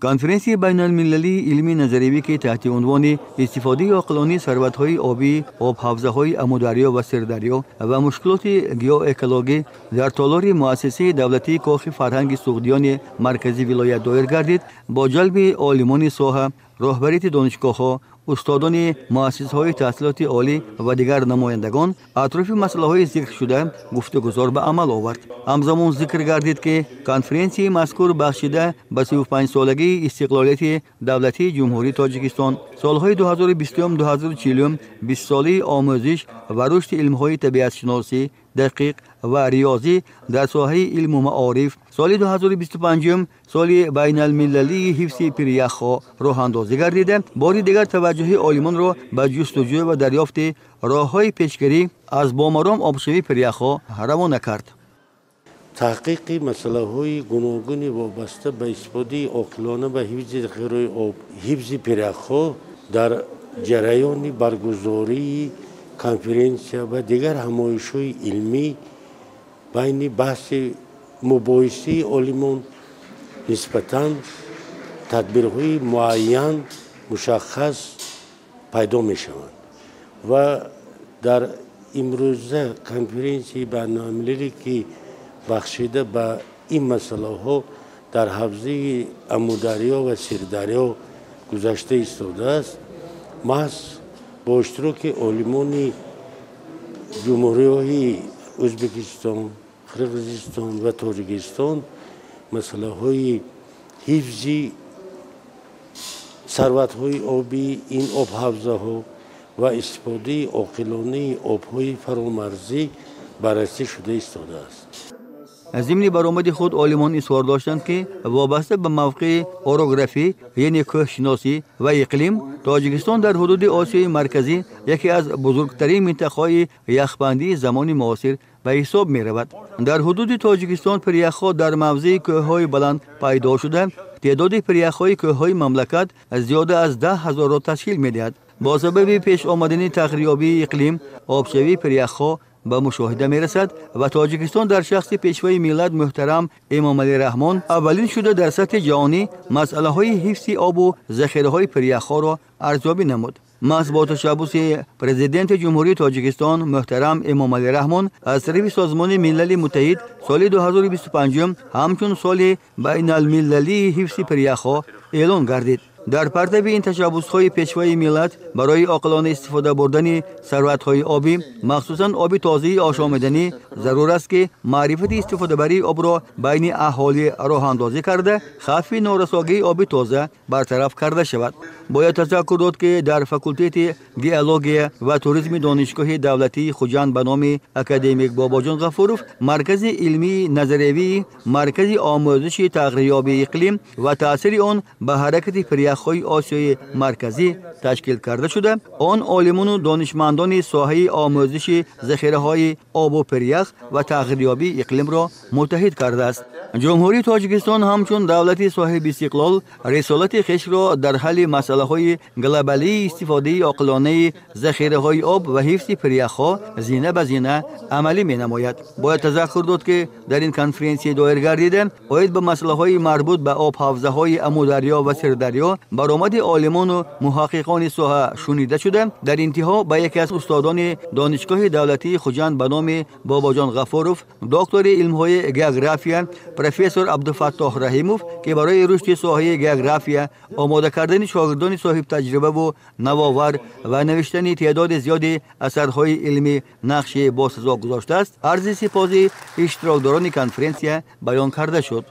Конференсияи байналмилалии илмии назариявӣ, ки таҳти унвони истифодаи оқилонаи сарватҳои обӣ, обҳавзаҳои Амударё ва Сирдарё ва мушкилоти геоэкологӣ дар толори муассисаи давлатии Кохи фарҳанги Суғдиёни маркази вилоят доир гардид, бо ҷалби олимони соҳа, роҳбарияти донишгоҳҳо, устодони муассисаҳои таҳсилоти олӣ ва дигар намояндагон атрофи масъалаҳои зикршуда гуфтугузор ба амал овард. Ҳамзамон зикр гардид, ки конференсияи мазкур бахшида ба 35-солагии истиқлолияти давлатии Ҷумҳурии Тоҷикистон, солҳои 2020-2040, 20-солаи омӯзиш ва рушди илмҳои табиатшиносӣ, дақиқ ва риёзӣ дар соҳаи илму маориф, соли 2025 соли байналмилалии ҳифзи пиряхҳо роҳандозӣ гардида, бори дигар таваҷҷӯҳи олимонро ба ҷустуҷӯ ва дарёфти роҳҳои пешгирӣ аз бомаром обшавии пиряхҳо равона кард. Таҳқиқи масъалаҳои гуногуни вобаста ба истифодаи оқилона ва ҳифзи захираҳои об, ҳифзи пиряхҳо дар ҷараёни баргузории конференсия ва дигар ҳамоишҳои илмӣ байни баҳси мубоҳисаи олимон нисбатан тадбирҳои муайян мушаххас пайдо мешаванд ва дар имрӯза конференсияи байналмилалӣ, ки бахшида ба ин масъалаҳо дар ҳавзаи Амударё ва Сирдарё гузашта истодааст, маҳз бо иштироки олимони ҷумҳуриҳои Ӯзбекистон, Қирғизистон ва Тоҷикистон масъалаҳои ҳифзи сарватҳои обӣ, ин обҳавзаҳо ва истифодаи оқилонаи обҳои фаромарзӣ баррасӣ шуда истодааст. Зимни баромади худ олимон изҳор доштанд, ки вобаста ба мавқеи орографӣ, яъне кӯҳшиносӣ ва иқлим, Тоҷикистон дар ҳудуди Осиёи Марказӣ яке аз бузургтарин минтақаҳои яхбандии замони муосир ба ҳисоб меравад. Дар ҳудуди Тоҷикистон пиряхҳо дар мавзеи кӯҳҳои баланд пайдо шуда, теъдоди пиряхҳои кӯҳҳои мамлакат зиёда аз 10 000-ро ташкил медиҳад. Бо сабаби пеш омадани тағйирёбии иқлим, обшавии пиряхҳо ба мушоҳида мерасад ва Тоҷикистон дар шахси пешвои миллат муҳтарам Эмомалӣ Раҳмон аввалин шуда дар сатҳи ҷаҳонӣ масъалаҳои ҳифзи обу захираҳои пиряхҳоро арзёбӣ намуд. Маҳз бо ташаббуси Президенти Ҷумҳурии Тоҷикистон муҳтарам Эмомалӣ Раҳмон аз тарафи Созмони Милали Муттаҳид соли 2025 ҳамчун соли байналмилалии ҳифзи пиряхҳо эълон гардид. Дар партави ин ташаббусҳои пешвои миллат барои оқилона истифода бурдани сарватҳои обӣ, махсусан оби тозаи ошомиданӣ, зарур аст, ки маърифати истифодабарии обро байни аҳолӣ роҳандозӣ карда, хавфи норасогии оби тоза бартараф карда шавад. Бояд тазаккур дод, ки дар факултети геология ва туризми Донишгоҳи давлатии Хуҷанд ба номи академик Бобоҷон Ғафуров маркази илмии назариявии Маркази омӯзиши тағйирёбии иқлим ва таъсири он ба ҳаракати пиряхҳои Осиёи Марказӣ ташкил карда шуда, он олимону донишмандони соҳаи омӯзиши захираҳои обу пирях ва тағйирёбии иқлимро муттаҳид кардааст. Ҷумҳурии Тоҷикистон ҳамчун давлати соҳибистиқлол рисолати хешро дар ҳалли масъалаҳои глобалии истифодаи оқилонаи захираҳои об ва ҳифзи пиряхҳо зина ба зина амалӣ менамояд. Бояд тазаккур дод, ки дар ин конференсия доир гардида оид ба масъалаҳои марбут ба обҳавзаҳои Амударё ва Сирдарё баромади олимону муҳаққиқони соҳа шунида шуда, дар интиҳо ба яке аз устодони Донишгоҳи давлатии Хуҷанд ба номи Бобоҷон Ғафуров, доктори илмҳои география, профессор Абдуфаттоҳ Раҳимов, ки барои рушди соҳаи география, омода кардани шогирдони соҳибтаҷрибаву навовар ва навиштани теъдоди зиёди асарҳои илмӣ нақши босазо гузоштааст, арзи сипоси иштирокдорони конференсия баён карда шуд.